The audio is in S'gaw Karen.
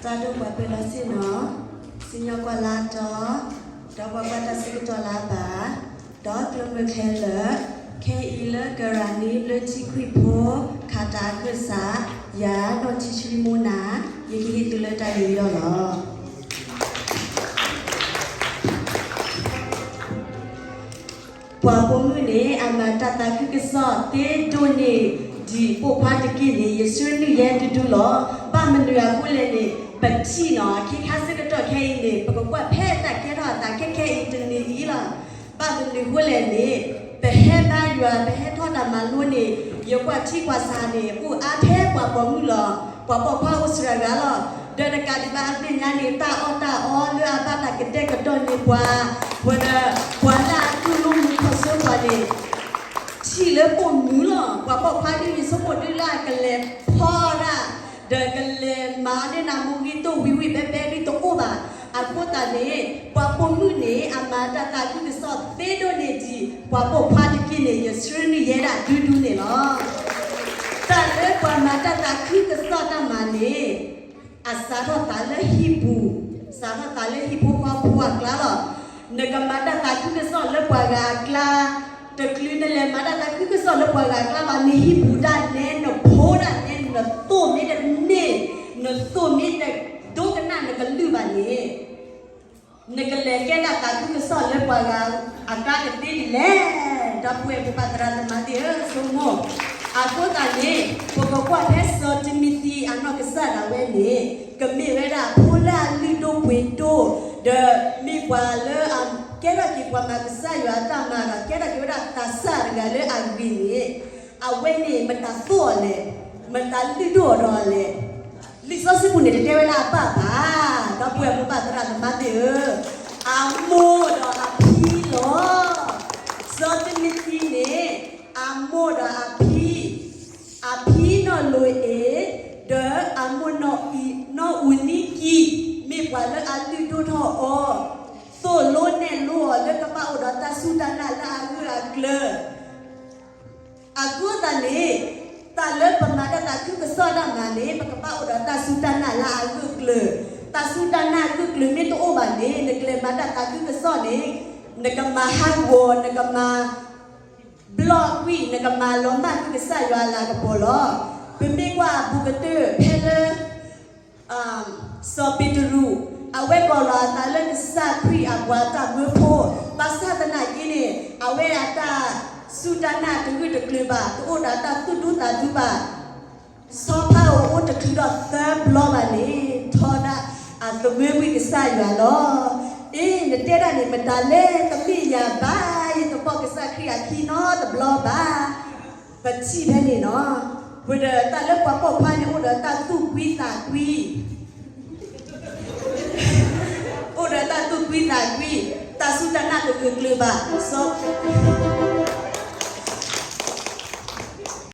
တၢ်ဒိၣ်ပှၤပၢၤလီၤဆ့ၣ်နီၤ, စံၣ်ညီၣ်ကွီၢ်လၢအတီ, ဒီးပှၤကွၢ်တၢ်ဆၢကတီၢ်လၢအဘၣ်, ဒီးကျၢၢ်မုၢ်ခဲလၢာ်, ခဲအံၤလၢကရၤနံဘျၢထံခွံၣ်ဖိ ခးတၢ်အကစၢ်, ယၤနီၢ်ထံဆှံမိၢ်နၤ, ယကဟ့ၣ်သုလၢတၢ်ယူးယီၣ်လီၤ. ပှၤပိာ်မုၣ်န့ၣ် အမၤတၢ်သးခုကစီၣ်သ့ဒိၣ်န့ၢ်ဒံးပိာ်ခွါတက့ၢ်န့ၣ် ယဆှၢနုာ်ယဲဒူဒူလီၤ. ဘၣ်မနုၤအဃိလဲၣ်န့ၣ် ပထံၣ်နီၤ အခ့ခါဆၢကတီၢ်ခဲအံၤန့ၣ် ပကကွၢ်ဖဲတၢ်ကဲထီၣ်အသးခဲခဲအံၤတနံၤအံၤလီၤ. ဘၣ်မနုၤဃိလဲၣ်န့ၣ် ပဟဲဘါယွၤ ပဟဲထီၣ်တၢ်မၤလိန့ၣ် ယကွၢ်ထံကွၢ်ဆးန့ၣ် အိၣ်အါထဲပှၤပိာ်မုၣ်လီၤ. ပှၤပိာ်ခွါအိၣ်စှၤဂၤလီၤ. ဒီးတကးဒံးဘၣ်အသ့ၣ်ညါန့ၣ် တၢ်အီၣ်တၢ်အီလၢအဘၣ်တၢ်ကတဲာ်ကတီၤန့ၢ်ပှၤ, ဝဲဒီး ပှၤလၢအတူၢ်လိာ်မုာ်ခီၣ်ဆိပှၤန့ၣ် ထံၣ်လၢပိာ်မုၣ်လီၤ. ပှၤပိာ်ခွါဒ်ယဆိကမိၣ်ဒ်လၢအကလဲၤဖီဒၣ်, ဒီးကလဲၤမၤအီၤန့ၢ်နၤမူဂံၢ်ဒိၣ်ဝံၤဝံၤဘဲဘဲဒ်တအိၣ်ဘၣ်. အဃိသတးန့ၣ် ပှၤပိာ်မုၣ်န့ၣ် အမၤတၢ်သးခုကစီၣ်သ့ဒိၣ်န့ၢ်ဒံး ပှၤပိာ်ခွါတက့ၢ်န့ၣ် ယဆှၢနုာ်ယဲဒၣ်ဒူဒူန့ၣ်လီၤ. တၢ်လၢပှၤမၤတၢ်သးခုကစီၣ်တၢ်မၤန့ၣ် အစးထီၣ်သးလၢဟံၣ်ပူၤ, စးထီၣ်သးလၢဟံၣ်ဖိဃီဖိအကျါလီၤ. နကမၤတၢ်သးခုကစီၣ်လၢပှၤဂၤအကျါ, တချုးနလဲၤမၤတၢ်သးခုကစီၣ်လၢပှၤဂၤအကျါဘၣ်, နဟံၣ်ပူၤဒၣ်နဲ, နဖိဒၣ်နဲ, နသိၣ်မ့ၢ်တန့ၢ်, နသိၣ်မ့ၢ်တဒိကနၣ်နကလုၢ်ဘၣ်န့ၣ် နကလဲၤကဲတၢ်သးခုကစီၣ်လၢပှၤဂၤအကျါကသ့ဒ်လဲၣ်. ဒီပုၢ်ဝဲၢ်မိၢ်ပၢ်သရၣ်သမါသ့ၣ်ဧၢ, ဆိကမိၣ်. အဃိသတးန့ၣ် ပကကွၢ်ဖဲစီၤတံၤမသံအနီၢ်ကစၢ်ဒၣ်ဝဲန့ၣ် ကမ့ၢ်ဝဲဒၣ်ဖိလၢအလုၢ်ဒိၣ်ပှ့ၤဒိၣ်, ဒီးမ့ၢ်ပှၤလၢအကဲထီၣ်က့ၤပှၤမၤကစၢ်ယွၤအတၢ်မၤဒီး ကဲထီၣ်က့ၤဝဲဒၣ်သးစၢ်တဂၤလၢအဂ့ၤန့ၣ်, အဝဲန့ၣ် မတၤသိၣ်အီၤလဲၣ်, မတၤလုၢ်ဒိၣ်အီၤဒီးလဲၣ်. လံာ်စီဆှံပူၤန့ၣ် တတဲဝဲလၢအပၢ်ဘၣ်. ဒီပုၢ်ဝဲၢ်မိၢ်ပၢ်သရၣ်သမါသ့ၣ်ဧၢ, အမိၢ်ဒီးအဖံလီၤ. စီၤတံၤမသံန့ၣ် အမိၢ်ဒီးအဖံ, အဖံနီၢ်လိၤအ့း, ဒီးအမိၢ်နီၢ်အူနံကံ, မ့ၢ်ပှၤလၢအလုၢ်ဒိၣ်ထီၣ်အီၤ, သိၣ်လိနဲၣ်လိအီၤလၢကဘၣ်အိၣ်ဒီးတၢ်စူၢ်တၢ်နာ်လၢအဂၢၢ်အကျၢၤ အဃိသတးန့ၣ် တၢ်လၢပမၤတၢ်သးခုကစီၣ်တၢ်မၤန့ၣ် ပကဘၣ်အိၣ်ဒီးတၢ်စူၢ်တၢ်နာ်လၢအဂၢၢ်ကျၢၤ, တၢ်စူၢ်တၢ်နာ်အဂၢၢ်ကျၢၤမ့ၢ်တအိၣ်ဘၣ်န့ၣ် နကလဲၤမၤတၢ်သးခုကစီၣ်န့ၣ် နကမၤဟးဂီၤ, နကမၤဘျီၣ်ကွံာ်, နကမၤလီၤမၢ်ကွံာ်ကစၢ်ယွၤအလၤကပီၤလီၤ. ပမ့ၢ်ကွၢ်အဘူးကတၢၢ်ဖဲလၢ စီၤပ့းတရူး, အဝဲကိးလီၤအသးလၢကစၢ်ခရံာ်အပှၤတၢ်မၢဖိ, ဘၣ်ဆၣ်သနာ်က့န့ၣ် အဝဲအတၢ်စူၢ်တၢ်နာ်တဂၢၢ်တကျၢၤဘၣ်, တအိၣ်ဒီးတၢ်သူၣ်ဒူသးဒူဘၣ်. ဆီဖါအိၣ်အိၣ်တချုးဒီးသၢဘျီဘၣ်န့ၣ် ထီဒါအသမၢကွံာ်ကစၢ်ယွၤလီၤ. အ့ နတဲဒၣ်န့ၣ် မတၤလဲၣ်, တမ့ၢ်ယၤဘၣ်, ယတပိာ်ကစၢ်ခရံာ်အခံနီတဘျီဘၣ်. ပထံၣ်ဖဲန့ၣ်နီၤ, ဝဲဒီးတၢ်လၢပှၤပိာ်ခွါန့ၣ် အိၣ်ဒီးတၢ်သူၣ်ကွံသးကွံ, အိၣ်ဒီးတၢ်သူၣ်ကွံသးကွံ, တၢ်စူၢ်တၢ်နာ်တဂၢၢ်ကျၢၤဘၣ်, စီၤ